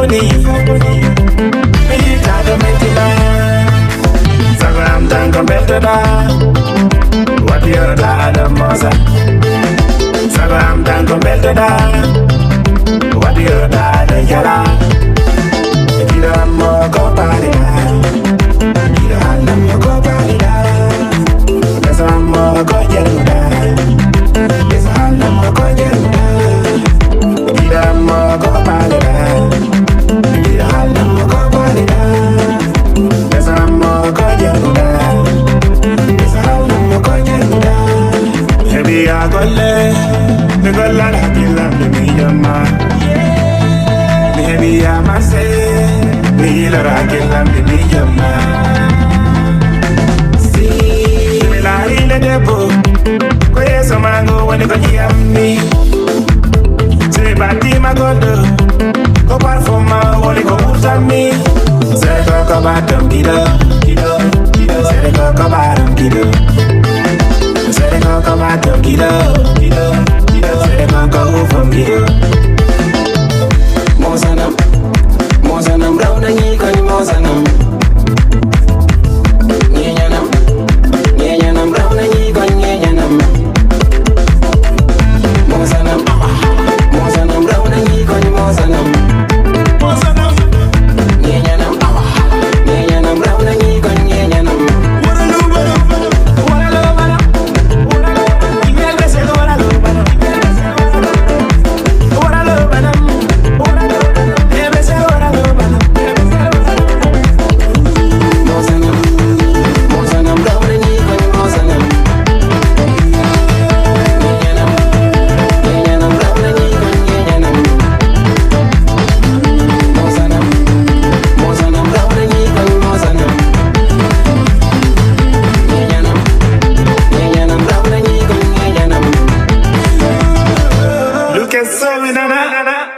boni. Mi yiɗa ɗo mettina. Sago am tan ko beltoɗa. Waɗu yorɗa aɗa moosa. Sago am tan ko beltoɗa. Waɗu yorɗa aɗa jala. Giɗo am mo ko paaliɗa. Giɗo hannam mo ko paaliɗa. Beso am mo ko jalnuɗa. Beso hannam mo ko jalnuɗa. Giɗo am mo ko paaliɗa. Giɗo hannam mo ko paaliɗa. Beso am mo ko jalnuɗa. Beso hannam mo ko jalnuɗa. Heɓi a golle, mi gollat hakkillam mi miijomma. Mi heɓi a marse, mi yilora hakkillam mi miijomma. Si mi laarinde debbo, ko yeeso ma ngo woni ko jiyammi. Si mi ɓattima goɗɗo, ko parfum ma woni ko ɓurtanmi. Sere ko ko batom giɗo, giɗo, giɗo. Sere ko ko baɗom giɗo. Sere ko ko batom giɗo, giɗo, giɗo. Sere ko ko ufom giɗo. Mosanam, mosanam, raw na ñi koñ mosanam. Ñeñanam, ñeñanam, raw na ñi koñ ñeñanam. Mosanam, mosanam, raw na ñi koñ mosanam. Ñeñanam, ñeñanam, raw na ñi koñ ñeñanam. Mosanam, mosanam, raw na ñi koñ mosanam. Ñeñanam, ñeñanam, raw na ñi koñ ñeñanam. Mosanam, mosanam, raw na ñi koñ mosanam. Ñeñanam, ñeñanam, raw na ñi koñ ñeñanam. Look at so nana.